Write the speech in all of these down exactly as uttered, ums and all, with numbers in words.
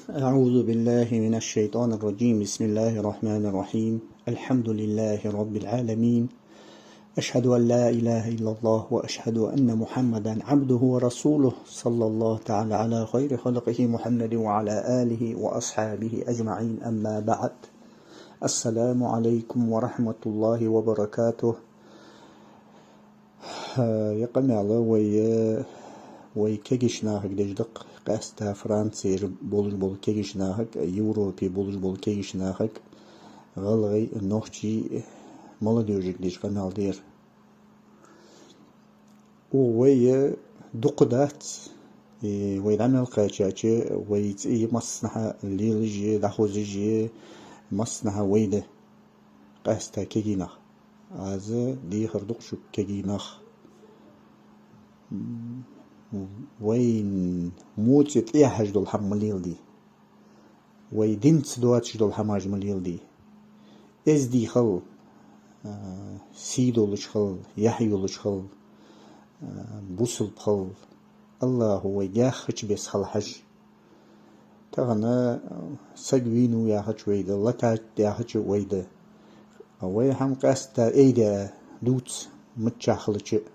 أعوذ بالله من الشيطان الرجيم. بسم الله الرحمن الرحيم. الحمد لله رب العالمين. أشهد أن لا إله إلا الله، وأشهد أن محمدا عبده ورسوله، صلى الله تعالى على خير خلقه محمد وعلى آله وأصحابه أجمعين. أما بعد. السلام عليكم ورحمة الله وبركاته. Э, я къамаьл вай, э, вай кегийча нахага деш да-кх, къаьстта Францера болаш бола кегийча нахага, Европе болаш бола кегийча нахага, гӀалгӀай, нохчий, молодёжага деш къамаьл да ер. О, вай, э, дукха дац, э, вай дӀа мел кхаьчача, вай цӀи массанахьа лелаш а, дӀахозаш а, массанахьа вай да. Къаьстта кегий нах. Аз дехар ду-кх шуга, кегий нах. М, вайна моцӀа тӀехьажа дола хӀама ма леладий. Вай динца доацаш дола хӀамаш ма леладий. Эздий хила, а, сий долаш хила, яхь йолаш хила, а, бусалба хила. АллахӀо вай даьхача беса хила хьажа. Тахан, а, саг вийнав яхача вай да, лататт яхача вай да. Вай хӀама къаьстта айдаь дувц, миччахьа хилча а.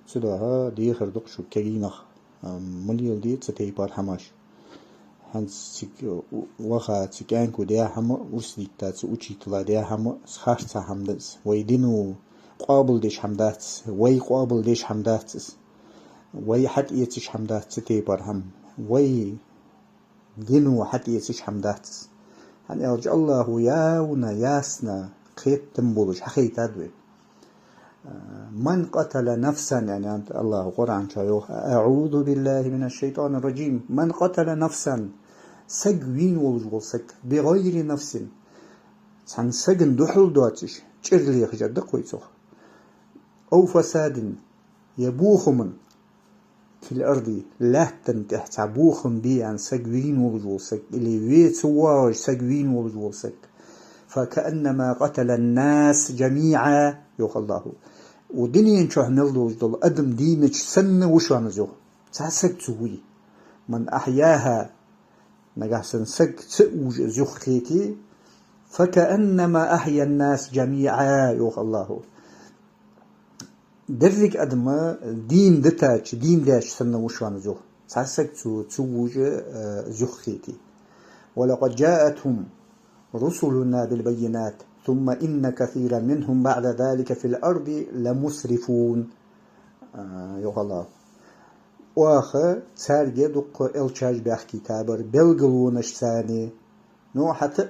Цудухьа дехар ду-кх шуга, кегий нах, а, ма леладе цу тайпара хӀамаш. ХӀанз цига ваха цу кӀаьнко даь хӀама, урс дитта цу учитело даь хӀама, из харцахьа хӀама да из. Вай дино къоабалдеш хӀама дац из, вай къоабалдеш хӀама дац из. Вай хьатӀаэцаш хӀама дац цу тайпара хӀама. Вай дино хьатӀаэцаш хӀама дац из. ХӀана аьлча АллахӀо явно, ясно кхетам болаш хьахайтад вайна. «من قتل نفسا», яӀни, АллахӀо Къуръан чу йоах: «أعوذ بالله من الشيطان الرجيم. من قتل نفسا», саг вийна волаш вола саг, «بغير نفس», цхьан сагана духьал доацаш, чӀир лехаш а да-кх вай цох, «أو فساد», е бохаман, «في الأرض», лаьттан тӀа цхьа бохам бе аьнна саг вийна волаш вола саг, или ве ца воагӀаш саг вийна волаш вола саг, «فكأنما قتل الناس جميعا», йоах АллахӀо. Укх дунен чу мел долаш дола адам дийнача санна ва шоана из, йоах. Цхьа саг цо вий. «من أحياها», нагахьа санна саг ца уж из юхахете, «فكأنما أحيا الناس جميعا», йоах АллахӀо. Деррига адам дийна дитача, дийна даьча санна ва шоана из, йоах. Цхьа саг цо ца уж, э, из юхахете. «ولقد جاءتهم رسلنا بالبينات ثم إن كثيرا منهم بعد ذلك في الأرض لمسرفون», а, йоах АллахӀо. Оаха царга дукха элчаш баьхкийтабар, белгалонаш царна. Ну, хӀаьта а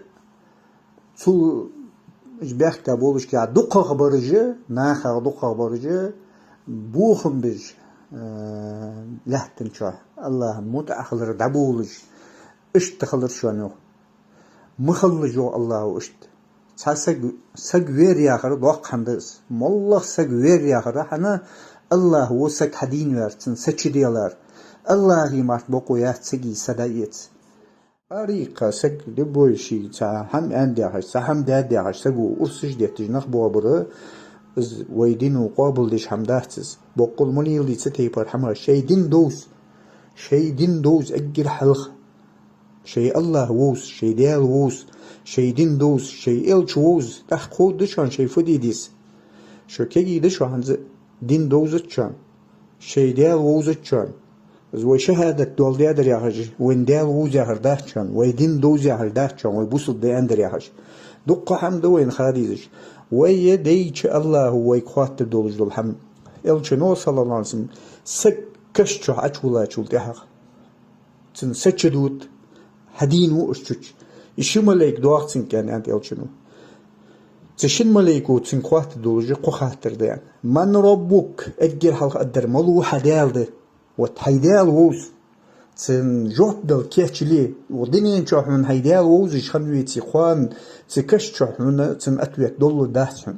цул уж баьхкийташ болашкех дукхагӀбараш, нахах дукхагӀбараш, бохам беш, э, лаьттан чу АллахӀа мутӀахьа хилар дӀаболаш, иштта хилар шоана, йоах. Ма хилалаш, йоах АллахӀо, иштта. Цхьа саг, саг вер яхар доккха хӀама да из. МоллагӀа саг вер яхар, хӀана, АллахӀ ва саг хьадийна ваьр, цун са чу делар. АллахӀа март бокъо яц сага са дӀаэца. Арикха саг, любой ший цхьа хӀама аьнна дехаш, цхьа хӀама даьд дехаш, саго урсаш детташ нах боабар, из вай дино къоабалдеш хӀама дац из. Боккъал ма леладе цу тайпара хӀама, шоай дин довза. Шоай дин довза эггара хьалха. Шоай АллахӀ вовза, шоай Даьла вовза, шоай дин довза, шоай элча вовза. ТӀаккха ховргда шоана шоай фу де деза. Шо кегий да шо хӀанз а, дин довзац шоана. Шоай Даьла вовзац шоана. Из вай шахӀадат доаладаьдар яхаш, вайна Даьла вовза яхар дац шоана, вай дин довза яхар дац шоана, вай бусалба да аьннадар яхаш. Дуккха хӀама да вайна ха дезаш. Вай дайча АллахӀо вайга хоаттаргдолаш дола хӀама. Элчано, саллаллахӀу Ӏалайхи ва саллам, саг каша чу Ӏочувуллачул тӀехьагӀа, цун са чу дут, хьадийна ва уж цу чу. И ши малайк доагӀа цунга, аьннад Элчано. Цу шин малайко цунга хоаттаргдолаш кхо хаттар да, аьнна. «من ربك؟» Эггара хьалха аргдар: «Малув хьа Даьла да?» Вот хьай Даьла вовза. Цун жоп дала кийчле, укх дунен чу хьона хьай Даьла вовзаш хинна веце, кхоана цу каша чу хьона цун ответ долалургдац хьона.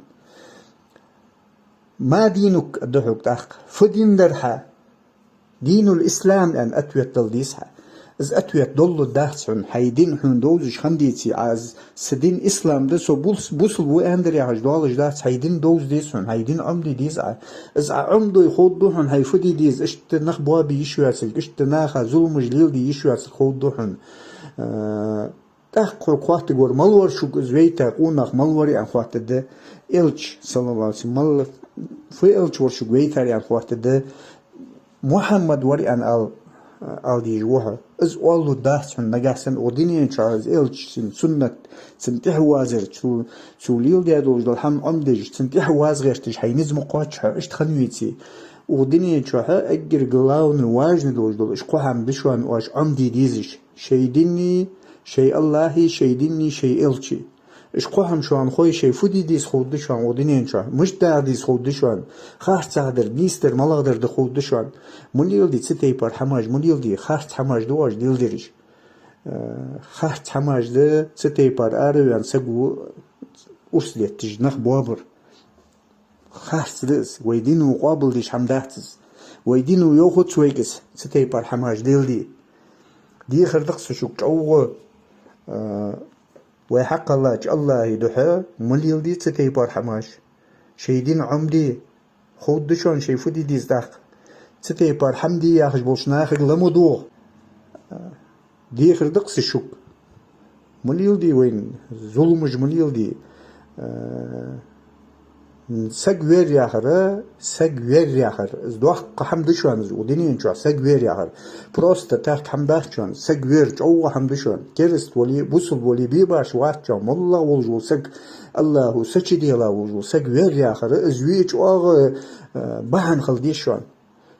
«ما دينك؟» аргда хьога тӀаккха. Фу дин дар хьа? «دين الإسلام», аьнна, ответ дала деза хьа. Из ответ долалургдац хьона, хьай дин хьона довзаш хинна деце, Ӏа из са дин ислам да, со бус-, бусалба ва аьннадар яхаш доалаш дац, хьай дин довза деза хьона, хьай дин Ӏомаде деза Ӏа. Из Ӏа Ӏомадой ховргда хьона хьай фу де деза, иштта нах боабе йиш йоацилга, иштта наха зуламаш леладе йиш йоацилга ховргда хьона. Э, тӀаккха хьога хоаттаргвар, мала вар шуга из вайта къонах, мала вар аьнна хоаттаргда. Элча, саллаллаху Ӏалайхи ва саллам, мала, фу элча вар шуга вайтар аьнна хоаттаргда. Мухьаммад вар аьнна ала, ала дезаш ва хьо. Из оалалургдац хьона нагахьа санна укх дунен чу из элча, цун суннат, цунна тӀехьавазар, цо, цо леладаь долаш дола хӀама Ӏомадеш, цунна тӀехьаваза гӀерташ хьай низ ма кхоачча хьо, иштта хинна веце. Укх дунен чу эггара главный, важный долаш дола уж кхо хӀама да шоана оаш Ӏомаде дезаш: шоай дини, шоай АллахӀи, шоай дини, шоай элчеи. Уж кхо хӀама шоана хой, шоай фу де деза ховргда шоана укх дунен чу, мишта дагӀа деза ховргда шоана, харцахьа дар, нийсдар, малагӀдар да ховргда шоана. Ма леладе цу тайпара хӀамаш, ма леладе, харц хӀамаш да оаш леладераш. Э, харц хӀамаш да, цу тайпара араваьнна саго урс детташ нах боабар. Харц да из, вай дино къоабалдеш хӀама дац из. Вай дино йоахац вайга из, цу тайпара хӀамаш леладе. Дехар да-кх са шуга чӀоагӀа, э, вай хьакхеллача АллахӀа духьа ма леладе цу тайпара хӀамаш. Шоай ди Ӏомаде, ховргда шоана шоай фу де деза тӀаккха. Цу тайпара хӀама де яхаш болча нахага ла ма доагӀа. Дехар да-кх са шуга. Ма леладе вайна, зуламаш ма леладе. Э, саг вер яхар, саг вер яхар, из доккха хӀама да шоана из укх дунен чу, саг вер яхар. Просто так хӀама дац шоана, саг вер чӀоагӀа хӀама да шоана. Кераста вале, бусалба вале бе башха вац шоана, моллагӀа волаш вола саг, АллахӀо сочинить даь волаш вола саг вер яхар, из ве чӀоагӀа, э, бахьан хила деза шоана.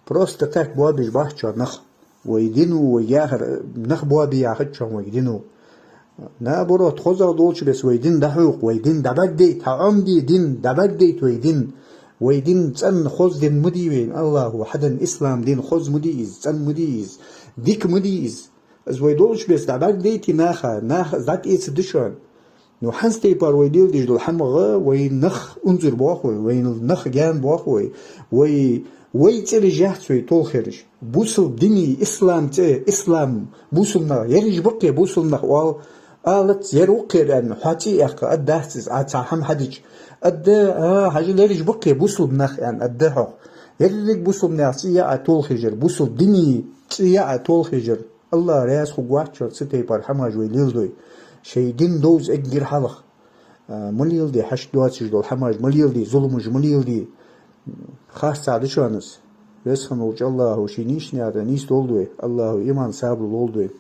Просто так боабеш бац шоана нах. Вай дино, вай яхар, нах боабе яхац шоана вай дино. Наоборот, хозагӀа долча беса вай ди дӀахьокха, вай ди дӀабӀаргадайта, хьа Ӏомаде ди, дӀабӀаргадайта вай ди. Вай ди цӀена, хоза ди ма дий вайна АллахӀо хьаденна, ислам ди хоза ма дий из, цӀена ма дий из, дика ма дий из. Из вай долча беса дӀабӀаргадайта наха, наха из дӀатӀаэцаргда шоана. Ну, хӀанз тайпара вай леладеш дола хӀамах вай нах унзара боах вай, вай нах гаьна боах вай, вай, вай цӀераш яц вай толхаераш. Бусалба дини, ислам цӀи, ислам, бусалба нах, ераш ба-кх ер бусалба нах оал, алац, ер ва-кх ер аьнна, хьа цӀи яьккха, аргдац из, Ӏа цхьа хӀама хьадича. Аргда, а, хьажал, ераш ба-кх ер бусалба нах аьнна, аргда хьогӀ. Еррига бусалба наьха цӀи я Ӏа толхаеш яр, бусалба дини цӀи я Ӏа толхаеш яр. АллахӀ раьза хургвац шоана цу тайпара хӀамаш вай леладой. Шоай ди довза эггара хьалха. А, ма леладе хьашт доацаш дола хӀамаш, ма леладе зуламаш, ма леладе. Харцахьа да шоана из. Веза хинна волча АллахӀо ший нийсача наькъа тӀа нийсдолда вай. АллахӀо иман, сабар лолда вайна.